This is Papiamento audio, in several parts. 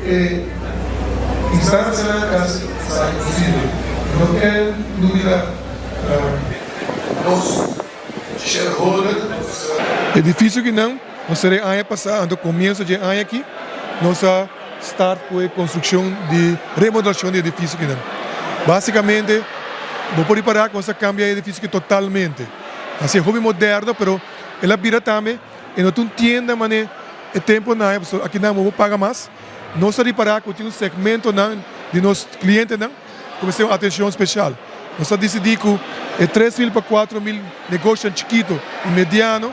E instancianan casi sa imposibel. No ken lubida nos shareholder, nos. Edificio kinan nos sera e aña pasa anto comienzo dje aña aki nos a start cu e construccion di remodelacion di edificio kinan. Basicamente bo por ripara cu nos a cambia e edificio aki totalmente. Haci e hopi moderno pero el a bira tambe. E no ta un tienda mane e temponan ei, pasobra akinan bo por paga mas. Nos a ripará ku tin un segmentonan di nos klientenan ku mester un atenshon speshal. Nos a disidí ku e 3000 pa 4000 negoshonan chikitu i mediano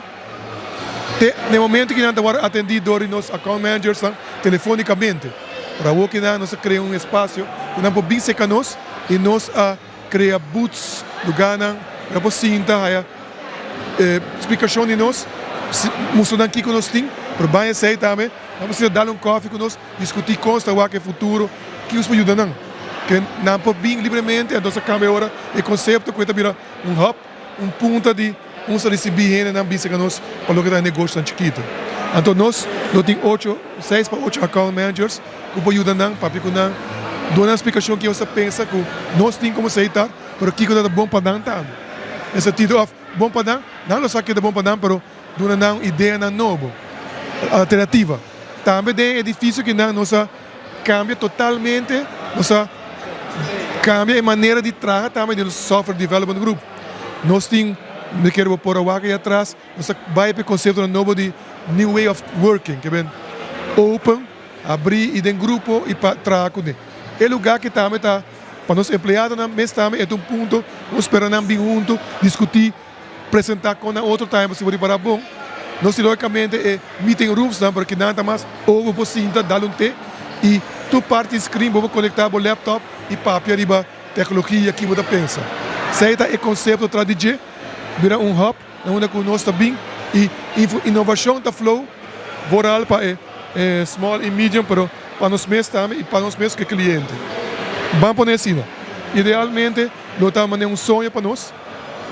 te na e momento ku nan ta wòrdu atendí dor di nos account managersnan telefonikamente. Pero awor ku nan nos a krea un espasio ku nan por bin serka nos i nos a Krea booths, lugánan ku nan por sinta haya e splikashon di nos, mustra nan kiko nos tin, pero ban esei tambe nan por sinta dal un kòfi ku nos, diskutí kon nos ta wak e futuro, kiko nos por yuda nan. Ke nan por bin libremente, anto sa kambia ora e konsepto ku e ta bira un hub, un punta di un sa risibí hendenan bisa ku nos pa loke ta e negoshonan chikitu. Anto nos lo tin ocho, seis pa ocho account managers ku por yuda nan, papia ku nan, duna nan splikashon ke nos ta pensa ku nos tin komo seita, pero kiko ta bon pa nan tambe. Den sentido òf bon pa nan, nan lo sa ke ta bon pa nan, pero duna nan ideanan nobo, alternativa. Tambe den e edifisio kinan nos a kambia totalmente, nos a kambia e manera di traha tambe den nos software development group. Nos tin, mi kere bo por a wak ei atras, nos a bai pa e konseptonan nobo di new way of working, ke ben open, abrí i den grupo i pa traha kuné. E lugá aki tambe ta pa nos empleadonan mes tambe e ta un punto ku nos spera nan bin huntu diskutí. Presenta con nan otro time si bo ripara bon. Nos tin logicamente e meeting rooms nan pero kinan ta mas o bo por sinta dal un te y tur parti screen bo por conecta bo laptop y papia riba tecnologia ki bo ta pensa. Esey ta e concepto tras di dje bira un hub na unda cu nos ta bin y innovacion ta flow vooral pa e small y medium pero pa nos mes tambe y pa nos mes cu e cliente. Ban pone asina. Idealmente lo ta manera un soño pa nos.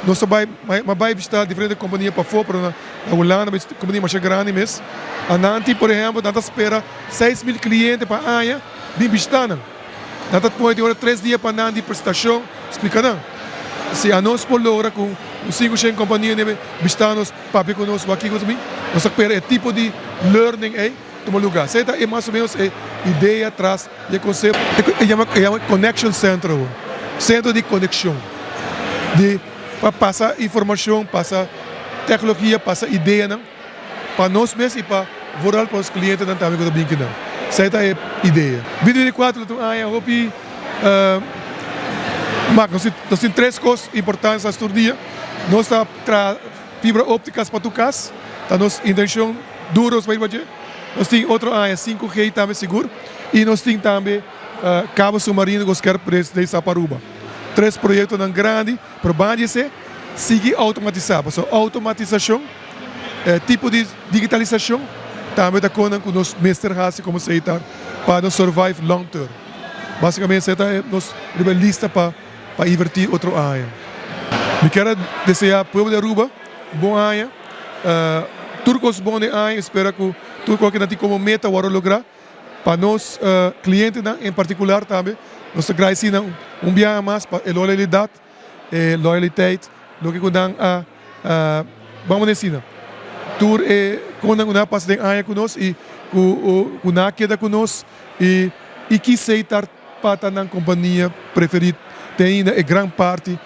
Nos ta bai, m'a bai bishita diferente kompania pafó, pero na Hulanda mi kompania masha grandi mes. Anan tin por ehèmpel nan ta spera 6000 kliente pa aña bin bishita nan. Nan ta pone tin ora tres dia pa nan di presentashon splika nan. Si anos por logra ku un sinku shen kompania debe bishita nos, papia ku nos wak kiko ta bin, nos ta spera e tipo di learning ei tuma lugá. Esei ta e mas o menos e idea tras di e konsepto. E yama e yama connection center awor, sentro di konekshon, di pa pasa informashon, pasa teknologia, pasa ideanan pa nos mes i pa vooral pa nos klientenan tambe ku ta bin kinan. Esei ta e idea. 2024 lo ta un aña hopi mak. Nos tin nos tin tres kos importante sa tur dia. Nos ta traha fibra opticas pa tur kas, ta nos intenshon duro nos bai riba dje. Nos tin otro aña 5G tambe sigur y nos tin tambe cabo submarino cu nos kier presa pa Aruba. Tres proyectonan grandi, pero banda di esey sigui automatisa, pasobra automatisacion, tipo di digitalisacion tambe ta conan cu nos mester haci como Setar pa nos survive long term. Basicamente esey ta nos riba lista pa inverti otro aña. Mi kier a desea pueblo di Aruba bon aña. Tur kos bon den aña, espera ku tur kos ku nan tin komo meta wòrdu lográ. Pa nos klientenan en partikular tambe nos ta gradisí nan un biaha mas pa e loyalidat, e loyaliteit, loke ku nan a ban pone asina, tur e kosnan ku nan a pasa den aña ku nos i ku nan a keda ku nos i kisei tar. Pa ta nan kompania preferí te ainda e gran parti,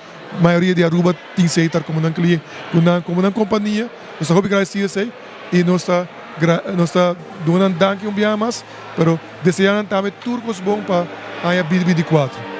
mayoria di Aruba tin Setar komo nan klien, ku nan komo nan kompania. Nos ta hopi gradesido esei i nos ta nos ta duna nan danki un biaha mas, pero desea nan tambe tur kos bon pa aña 2024.